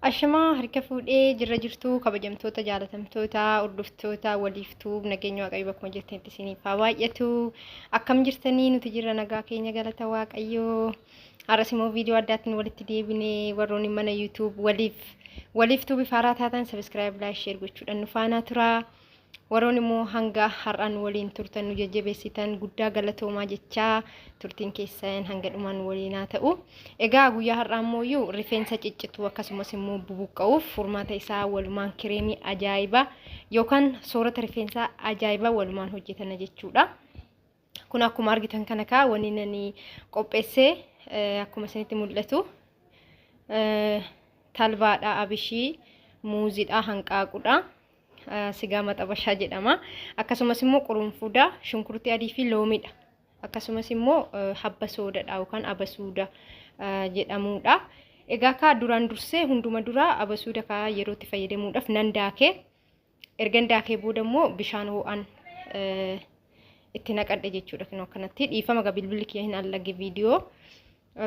Ashamaa harka fuudhee jirra jirtu kabajamtoota jaalatamtoota hordoftoota waliiftuu nageenya waaqayyo bakkuma jirtanitti isiniif haa baay'atu. Akkam jirtanii nuti jirra nagaa keenya galata waaqayyoo. Har'as immoo viidiyoo addaatiin walitti deebinee warroonni mana YouTube waliif waliiftuu bifa haaraa taatan sabiskiraayib laayik sheer gochuudhaan nu faanaa tura. Warroonni immoo hanga har'aa nu waliin turtan nu jajjabeessitan guddaa galatoomaa jechaa turtiin keessan hanga dhumaa nu waliin haa ta'u. Egaa guyyaa har'aa immoo iyyuu rifeensa ciccituu akkasumas immoo bubuqqa'uuf furmaata isaa walumaan kireemii ajaa'ibaa yookaan soorata rifeensaa ajaa'ibaa walumaan hojjetana jechuudha. Kun akkuma argitan kana kaa wanni nani qopheesse akkuma isinitti mul'atu talbaadha, abishii, muuziidha, hanqaaquudha. Sigaa maxabashaa jedhama. Akkasumas immoo qurunfuda, shunkurtii adii fi loomiidha. Akkasumas immoo habba soodadha yookaan abasuuda jedhamuudha. Egaa kaa duraan dursee hunduma duraa abasuuda kaa yeroo itti fayyadamuudhaaf nan daakee ergan daakee booda immoo bishaan ho'aan itti naqadhe jechuudha. Kunoo akkanatti dhiifama gaa bilbilli kiyya hin allage viidiyoo.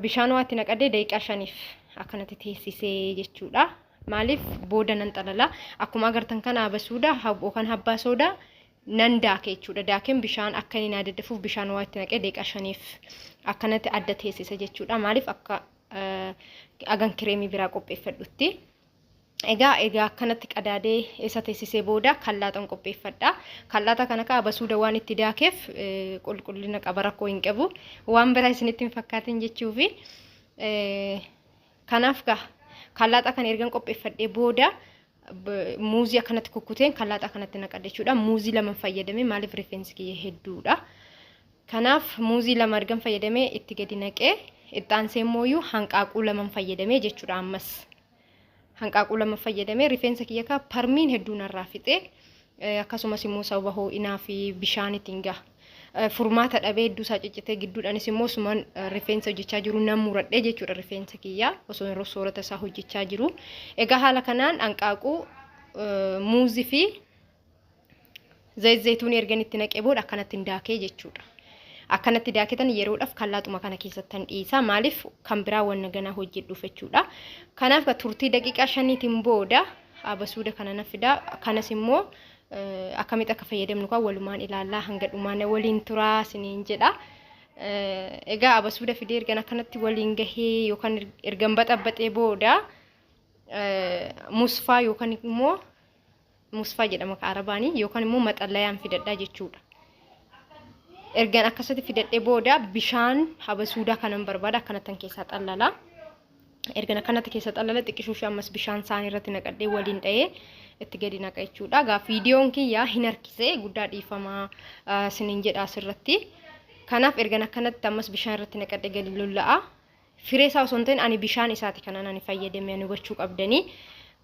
Bishaan ho'aatti naqadhee daqiiqaa shaniif akkanatti teessisee jechuudha. Maaliif booda nan xalala. Akkuma agartan kana abasuuda yookaan habbaa soodaa nan daake jechuudha. Daakeen bishaan akka inni naa daddafuuf bishaan ho'aatti naqee daqiiqaa shaniif akkanatti adda teessisa jechuudha. Maaliif akka agan kireemii biraa qopheeffadhutti. Egaa akkanatti qadaadee isa teessisee booda kallaaxan qopheeffadha. Kallaaxa kana kaa basuuda waan itti daakeef qulqullina qaba rakkoo hin qabu. Waan biraa isinitti hin fakkaatin jechuufi. Kanaaf gaa kallaaxa kana ergan qopheeffadhee booda muuzii akkanatti kukkuteen kallaaxa kanatti naqadha jechuudha. Muuzii lama fayyadame maaliif rifeensi kiyya hedduudha. Kanaaf muuzii lama ergan fayyadamee itti gadi naqee itti aansee immoo hanqaaquu lama fayyadamee jechuudha ammas. Hanqaaquu lama fayyadamee rifeensa kiyya kaa parmiin hedduu narraa fixee akkasumas immoo sababa hoo'inaa fi bishaanitiin gaha. Furmaata dhabee hedduu isaa ciccitee gidduudhaanis immoo osumaan rifeensa hojjechaa jiru nan muradhee jechuudha rifeensa kiyya osoo hin soorata isaa hojjechaa jiru. Egaa haala kanaan hanqaaquu muuzii fi Zayit zayituunii ergan itti naqee booda akkanatti hin daakee jechuudha. Akkanatti daaketan yeroodhaaf kallaaxuma kana keessattan dhiisa. Maaliif kan biraa wanna ganaa hojjedhuuf jechuudha. Kanaaf turtii daqiiqaa shaniitiin booda abasuuda kana na fida. Kanas immoo akkamitti akka fayyadamnu kan walumaan ilaallaa hanga dhumaan waliin turaa siniin jedha. Egaa abasuuda fidee ergan akkanatti waliin gahee yookaan ergan baxabbaxee booda musfaa yookaan immoo musfaa jedhama ka arabaanii yookaan immoo maxallayaan fidadhaa jechuudha. Ergan akkasitti fidadhee booda bishaan habasuudaa kanan barbaada akkanattan keessaa xallala. Ergan akkanatti keessa xallala xiqqishuu ishee ammas bishaan saanii irratti naqadhee waliin dha'ee itti gadi naqa jechuudha. Gaa viidiyoon kiyya hin harkisee guddaa dhiifamaa isiniin jedha asirratti. Kanaaf ergan akkanatti ammas bishaan irratti naqadhee gadi lolla'a. Firee isaa osoo hin ta'in ani bishaan isaati kanan ani fayyadame ani hubachuu qabdanii.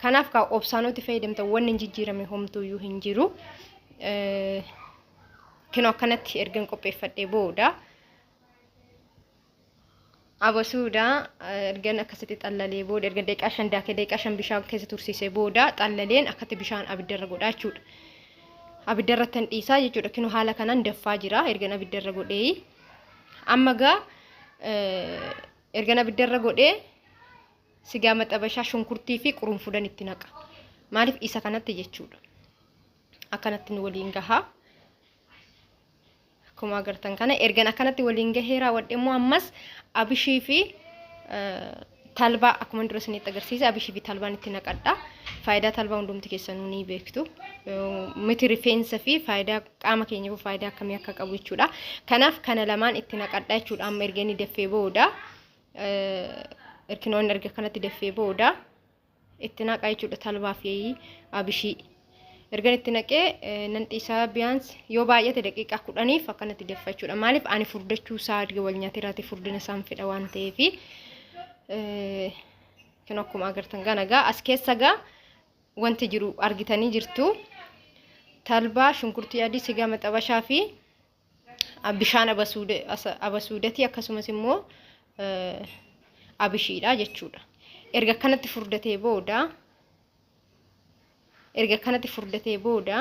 Kanaaf kaa obsaanootti fayyadamtan wanni hin jijjiirame homtuuyyuu hin jiru. Kinoo akkanatti ergan qopheeffadhee booda abasuuda ergan akkasitti xallalee booda erga daqiiqaa shan daakee daqiiqaa shan bishaan keessa tursiisee booda xallaleen akkatti bishaan abiddarra godhaa jechuudha. Abiddarratti hin dhiisaa jechuudha. Kinoo haala kanaan daffaa jira ergan abiddarra godhee. Amma gaa ergan abiddarra godhee sigaa maxabashaa shunkurtii fi qurunfudan itti naqa. Maaliif isa kanatti jechuudha. Akkanatti nu waliin gahaa. Akkuma agartan kana ergan akkanatti waliin gahee raawwadhe immoo ammas abishii fi talbaa akkuma dura isinitti agarsiise abishii fi talbaan itti naqadha. Faayidaa talbaa hundumti keessanuu ni beektu. Miti rifeensa fi faayidaa qaama keenyaaf faayidaa akkamii akka qabu jechuudha. Kanaaf kana lamaan itti naqadha jechuudha. Amma erga inni daffee booda erkinoonni erga kanatti daffee booda itti naqa jechuudha talbaa fi abishii. Ergan itti naqee nan dhiisaa biyaans yoo baay'ate daqiiqaa kudhaniif akkanatti daffa jechuudha. Maaliif ani furdachuu isaa erga wal nyaateeraati furdina isaan fedha waan ta'eefi. Kan akkuma agartan kana gaa as keessa gaa wanti jiru argitanii jirtu. Talbaa, shunkurtii adii, sigaa maxabashaa fi bishaan abasuudati akkasumas immoo abishiidha jechuudha. Erga akkanatti furdatee booda erga akkanatti furdatee booda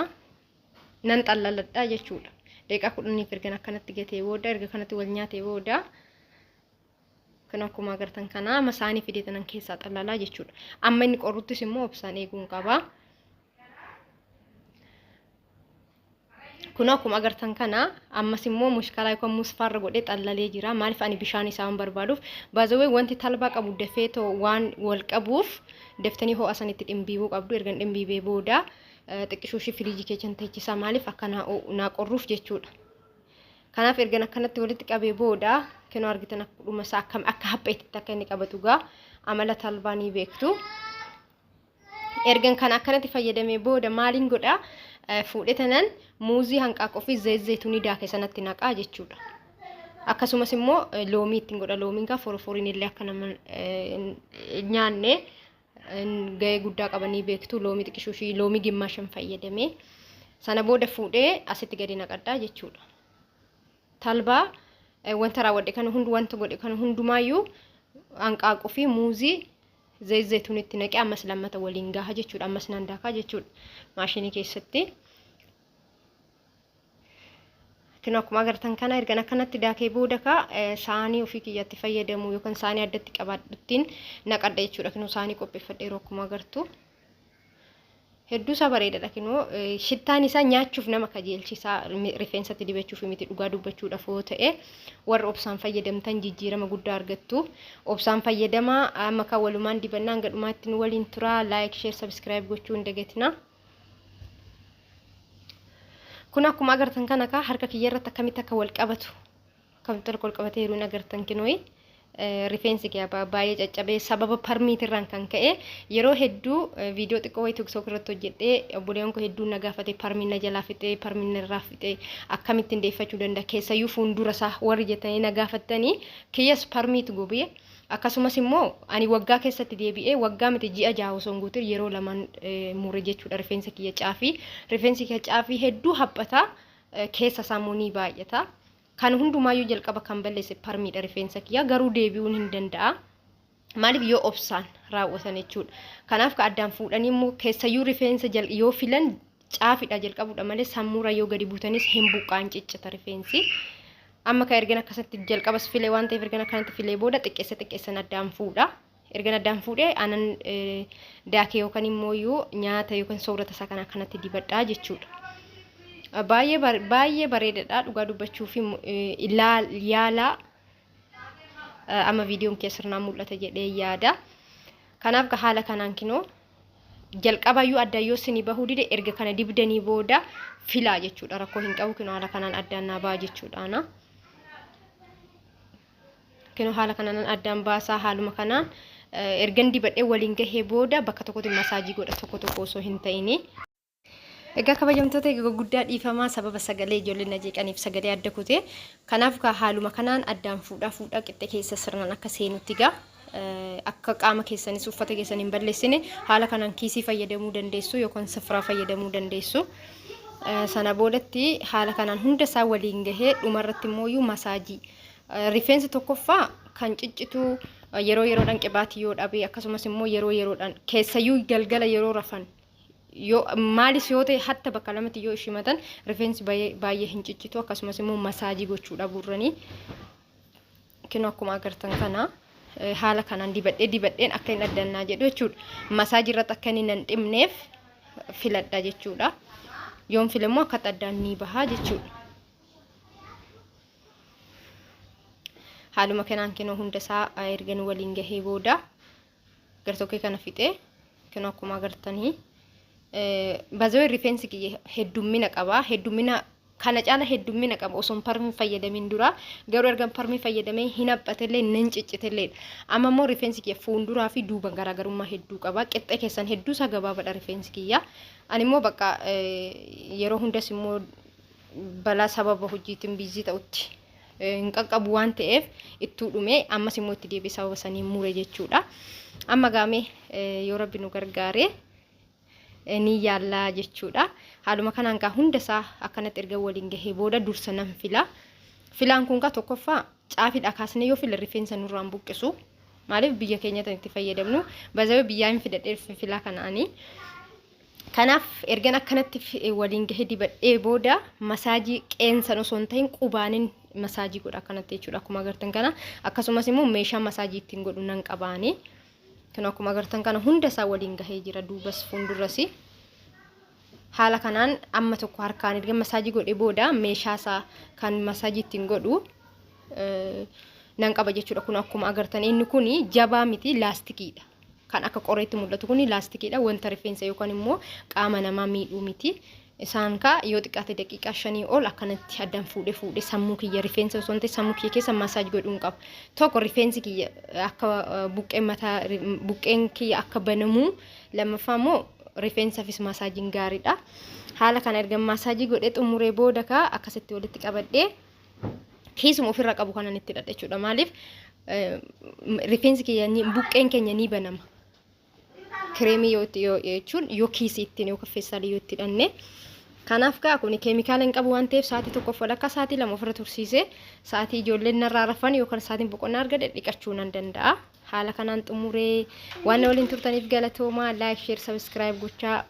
nan xallaladha jechuudha. Daqiiqaa kudhaniif ergan akkanatti gatee booda erga kanatti wal nyaatee booda Kun akkuma agartan kana amma saanii fidee tanan keessaa xallalaa jechuudha. Amma inni qorruttis immoo obsaan eeguun qaba. Kun akkuma agartan kana ammas immoo mushkalaa yookaan musfaarra godhee xallalee jira. Maaliif ani bishaan isaa waan barbaaduuf. Baazawee wanti talbaa qabu dafee too waan wal qabuuf daftanii ho'a sanitti dhimbiibuu qabdu. Ergan dhimbiibee booda xiqqishuu ishii firiijii keessan teechisaa maaliif akka naa qorruuf jechuudha. Kanaaf ergan akkanatti walitti qabee booda kinoo argitan akkuma isaa akkam akka hapheetti akka inni qabatu gaa amala talbaa ni beektu. Ergan kana akkanatti fayyadamee booda maaliin godha fuudhee tanan muuzii hanqaaquu fi zayit zayituunii daake sanatti naqaa jechuudha. Akkasumas immoo loomii ittiin godha. Loomiin gaa foroforiin illee akka nama nyaanne gahee guddaa qabanii beektu. Loomii xiqqishuu fi loomii gimmaashan fayyadamee sana booda fuudhee asitti gadi naqadhaa jechuudha. Talbaa wanta raawwadhe kana hundu wanta godhe kana hundumaayyuu hanqaaquu fi muuzii zayit zayituun itti naqee ammas lammata waliin gaha jechuudha. Ammas nan daakaa jechuudha maashinii keessatti. Kun akkuma agartan kana ergan akkanatti daakee booda ka saanii ofii kiyyatti fayyadamu yookaan saanii addatti qabaadhuttiin naqadha jechuudha. Kun saanii qopheeffadheeru akkuma agartu. Hedduu isaa bareedadha kinoo shittaan isaa nyaachuuf nama kajeelchisaa rifeensatti dibachuuf miti dhugaa dubbachuudhaaf yoo ta'e warra obsaan fayyadamtan jijjiirama guddaa argattu. Obsaan fayyadamaa amma kan walumaan dibannaa hanga dhumaatti nu waliin turaa like share subscribe gochuu hin dagatina. Kun akkuma agartan kana kaa harka kiyya irratti akkamitti akka wal qabatu akkamitti akka wal qabatee jiru hin agartan kinooyi. Rifeensi kee baay'ee caccabee sababa parmiitirraan kan ka'e yeroo hedduu viidiyoo xiqqoo wayii tiktok irratti hojjedhee obboleewwan koo hedduun na gaafate parmiin na jalaa fixee parmiin na irraa fixee akkamittiin deeffachuu danda'a keessayyuu fuuldura isaa warri jettanii na gaafattanii kiyyas parmiitu gobee akkasumas immoo ani waggaa keessatti deebi'ee waggaa miti ji'a jaha osoo hin guutin yeroo lamaan mure jechuudha rifeensa kiyya caafii rifeensi kiyya caafii hedduu haphataa keessa isaa immoo ni baay'ata. Kan hundumaayyuu jalqaba kan balleesse parmiidha rifeensa kiyya garuu deebi'uun hin danda'a. Maaliif yoo obsaan raawwatan jechuudha. Kanaaf ka addaan fuudhanii immoo keessayyuu rifeensa yoo filan caafidha jalqabuudha malee sammuura yoo gadi buutanis hin buqqaan ciccita rifeensi. Amma ka ergan akkasatti jalqabas filee waan ta'eef ergan akkanatti filee booda xiqqeessa xiqqeessan addaan fuudha. Ergan addaan fuudhee anan daakee yookaan immoo iyyuu nyaata yookaan soorata isaa kana akkanatti dibadhaa jechuudha. Baay'ee baay'ee bareedadha dhugaa dubbachuu fi yaalaa amma viidiyoon kee sirnaan mul'ata jedhee yaada. Kanaaf haala kanaan kinoo jalqabayyuu addaan yoo isinii bahuu dide erga kana dibdanii booda filaa jechuudha. Rakkoo hin qabu kinoo haala kanaan addaan naa baha jechuudha. Kinoo haala kanaan addaan baasaa haaluma kanaan ergan dibadhee waliin gahee booda bakka tokkotti masaajii godha tokko tokko osoo hin ta'ini. Egaa kabajamtoota egaa guddaa dhiifamaa sababa sagalee ijoolleen na jeeqaniif sagalee adda kute. Kanaaf gaa haaluma kanaan addaan fuudhaa fuudhaa qixxe keessa sirnaan akka seenutti gaa akka qaama keessanis uffata keessan hin balleessine haala kanaan kiisii fayyadamuu dandeessu yookaan sifraa fayyadamuu dandeessu. Sana boodatti haala kanaan hunda isaa waliin gahee dhumarratti immoo masaajii Rifeensa tokkoffaa kan ciccitu yeroo yeroodhaan qibaatii yoo dhabe akkasumas immoo yeroo yeroodhaan keessayyuu galgala yeroo rafan yoo maalis yoo ta'e hatta bakka lamatti yoo ishimatan rifeensi baay'ee hin ciccitu akkasumas immoo masaajii gochuu dhabuurranii kinoo akkuma agartan kana haala kanaan dibadhee dibadheen akka hin addannaa jedhu jechuudha. Masaajii irratti akka inni nan dhibneef filadha jechuudha. Yoon file immoo akka addaan ni baha jechuudha. Haaluma kanaan kinoo hunda isaa ergan waliin gahee booda gartokkee kana fixee kinoo akkuma agartanii bazawee rifeensi kiyya heddummina qaba. Heddummina kana caala heddummina qaba osoo parmii fayyadamin dura garuu ergan parmii fayyadamee hin haphatellee nan ciccitellee amma immoo rifeensi kiyya fuulduraa fi duuba garaagarummaa hedduu qaba. Qixxee keessan hedduu isaa gabaabaadha rifeensi kiyya. Ani immoo bakka yeroo hundas immoo balaa sababa hojiitiin biizii ta'utti hin qaqqabu waan ta'eef ittuu dhume ammas immoo itti deebi'ee sababa sanii mure jechuudha. Amma gaamee yoo rabbi nu gargaare ni yaallaa jechuudha. Haaluma kanaan gaa hunda isaa akkanatti erga waliin gahee booda dursa nan fila. Filaan kun gaa tokkoffaa caafidha kaasnee yoo fila rifeensa nurraan buqqisu. Maaliif biyya keenyatti itti fayyadamnu bazawee biyyaa hin fidadhee filaa kanaanii. Kanaaf ergan akkanatti waliin gahee dibadhee booda masaajii qeensan osoo hin ta'in qubaanin Masaajii godha akkanatti jechuudha, akkuma agartan kana. Akkasumas immoo meeshaa masaajii ittiin godhu nan qabaani. Kan akkuma agartan kana hunda isaa waliin gahee jira, duubas fuulduras. Haala kanaan amma tokko harkaan erga masaajii godhee booda meeshaa isaa kan masaajii ittiin godhu nan qaba jechuudha. Kun akkuma agartan inni kun jabaa miti, laastikiidha. Kan akka qoreetti mul'atu kun laastikiidha. Wanta rifeensa yookaan immoo qaama namaa miidhuu miti. Isaan kaa yoo xiqqaate daqiiqaa 5 ol akkanatti addaan fuudhee fuudhee sammuu kiyya, rifeensa osoo hin ta'in sammuu kiyya keessa massage godhuun qaba. Tokko, rifeensi kiyya akka buqqeen mataa, buqqeen kiyya akka banamuu, lammaffaa immoo rifeensaafis massaajiin gaariidha. Haala kana erga masaajii godhee xumuree booda kaa akkasitti walitti qabadhee kiisuma ofirra qabu kanan itti hidhadha jechuudha. Maaliif, rifeensi kiyya, buqqeen keenya ni banama. Kireemii yoo itti yoo jechuun yoo kiisii ittiin yookaan feestaalii yoo itti hidhanne. Kanaaf gaa kun keemikaala hin qabu waan ta'eef sa'aatii tokkoof walakkaa, sa'aatii 2 ofirra tursiisee, sa'aatii ijoolleen narraa rafan yookaan sa'aatiin boqonnaa argadhe dhiqachuu nan danda'a. Haala kanaan xumuree, waan na waliin turtaniif galatoomaa. Like, share, subscribe gochaa.